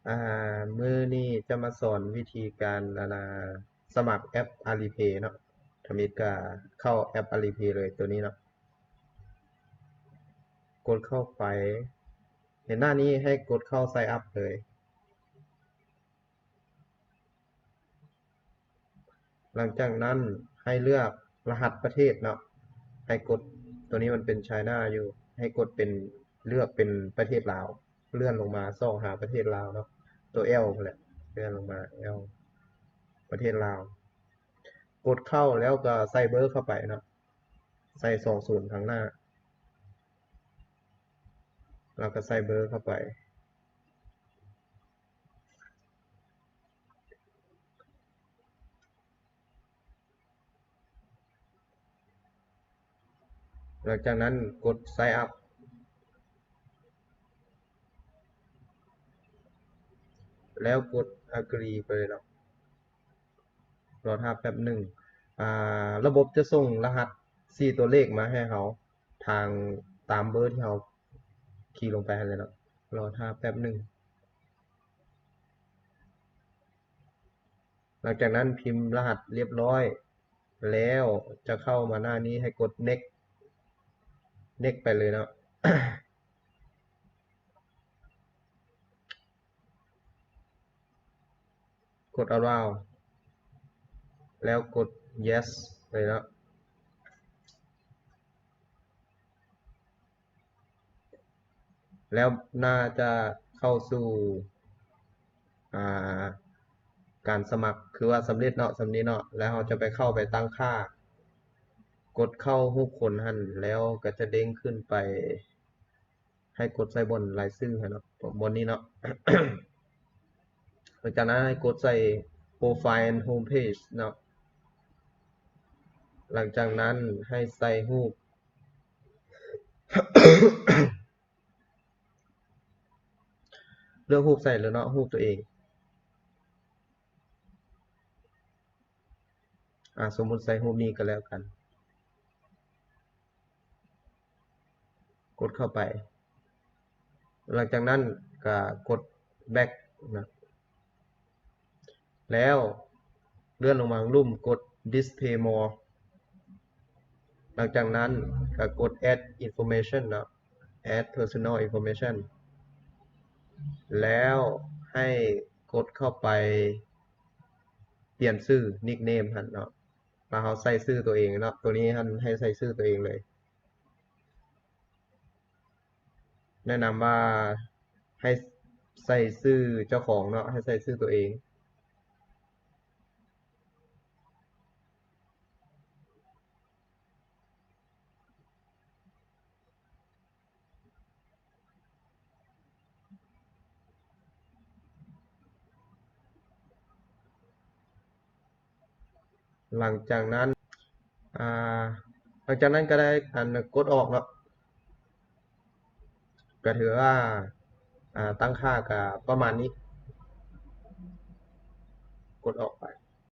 ອ່າ ມື້ນີ້ຈະມາສອນວິທີການ ອັນນ່າ ສະໝັກແອັບ Alipay ເນາະ. ທຳອິດກະເຂົ້າແອັບ Alipay ເລີຍ ໂຕນີ້ເນາະ. ກົດເຂົ້າໄປ ເຫັນໜ້ານີ້ໃຫ້ກົດເຂົ້າ Sign Up ເລີຍ. ຫຼັງຈາກນັ້ນໃຫ້ເລືອກລະຫັດປະເທດເນາະ, ໃຫ້ກົດ ໂຕນີ້ມັນເປັນ China ຢູ່ ໃຫ້ກົດເປັນ ເລືອກເປັນປະເທດລາວ ເລື່ອນລົງມາຊອກຫາປະເທດລາວເນາະ, ໂຕ L ພຸ້ນແຫຼະ ເລື່ອນລົງມາ L ປະເທດລາວ. ກົດເຂົ້າແລ້ວກໍໃສ່ເບີເຂົ້າໄປເນາະ, ໃສ່ສອງສູນທາງໜ້າ ແລ້ວກໍໃສ່ເບີເຂົ້າໄປ. ຫຼັງຈາກນັ້ນກົດ Sign Up ແລ້ວກົດ Agree ໄປເນາະ. ລໍຖ້າແປັບໜຶ່ງ ອ່າ ລະບົບຈະສົ່ງລະຫັດສີ່ຕົວເລກມາໃຫ້ເຮົາ ທາງ ຕາມເບີທີ່ເຮົາຄີລົງໄປຫັ້ນແຫຼະເນາະ. ລໍຖ້າແປັບໜຶ່ງ. ຫຼັງຈາກນັ້ນພິມລະຫັດລຽບຮ້ອຍແລ້ວ ຈະເຂົ້າມາໜ້ານີ້ ໃຫ້ກົດ Next Next ໄປເລີຍເນາະ. ກົດ Allow ແລ້ວກົດ Yes ເລີຍເນາະ. ແລ້ວໜ້າຈະເຂົ້າສູ່ ອ່າ ການສະໝັກ ຄືວ່າສຳເລັດເນາະ ສ່ຳນີ້ເນາະ. ແລ້ວເຮົາຈະໄປເຂົ້າໄປຕັ້ງຄ່າ ກົດເຂົ້າຮູບຄົນຫັ້ນ ແລ້ວກໍຈະເດ້ງຂຶ້ນໄປ ໃຫ້ກົດໃສ່ບ່ອນລາຍຊື່ຫັ້ນເນາະ ບ່ອນນີ້ເນາະ. ຫຼັງຈາກນັ້ນໃຫ້ກົດໃສ່ Profile and Home Page ເນາະ. ຫຼັງຈາກນັ້ນໃຫ້ໃສ່ຮູບ ເລືອກຮູບໃສ່ເລີຍເນາະ ຮູບຕົວເອງ. ອ່າ ສົມມຸດໃສ່ຮູບນີ້ກໍແລ້ວກັນ. ກົດເຂົ້າໄປ. ຫຼັງຈາກນັ້ນກໍກົດ Back ນະ ແລ້ວເລື່ອນລົງມາທາງລຸ່ມ ກົດ Display More. ຫຼັງຈາກນັ້ນກໍກົດ Add Information ເນາະ Add Personal Information ແລ້ວໃຫ້ກົດເຂົ້າໄປປ່ຽນຊື່ Nickname ຫັ້ນເນາະ. ວ່າເຮົາໃສ່ຊື່ຕົວເອງເນາະ ໂຕນີ້ຫັ້ນໃຫ້ໃສ່ຊື່ຕົວເອງເລີຍ. ແນະນຳວ່າໃຫ້ໃສ່ຊື່ເຈົ້າຂອງເນາະ ໃຫ້ໃສ່ຊື່ຕົວເອງ. ຫຼັງຈາກນັ້ນ ອ່າ ຫຼັງຈາກນັ້ນກໍໄດ້ ອັນ ກົດອອກເນາະ ກໍຖືວ່າ ອ່າ ຕັ້ງຄ່າກໍປະມານນີ້ ກົດອອກໄປ.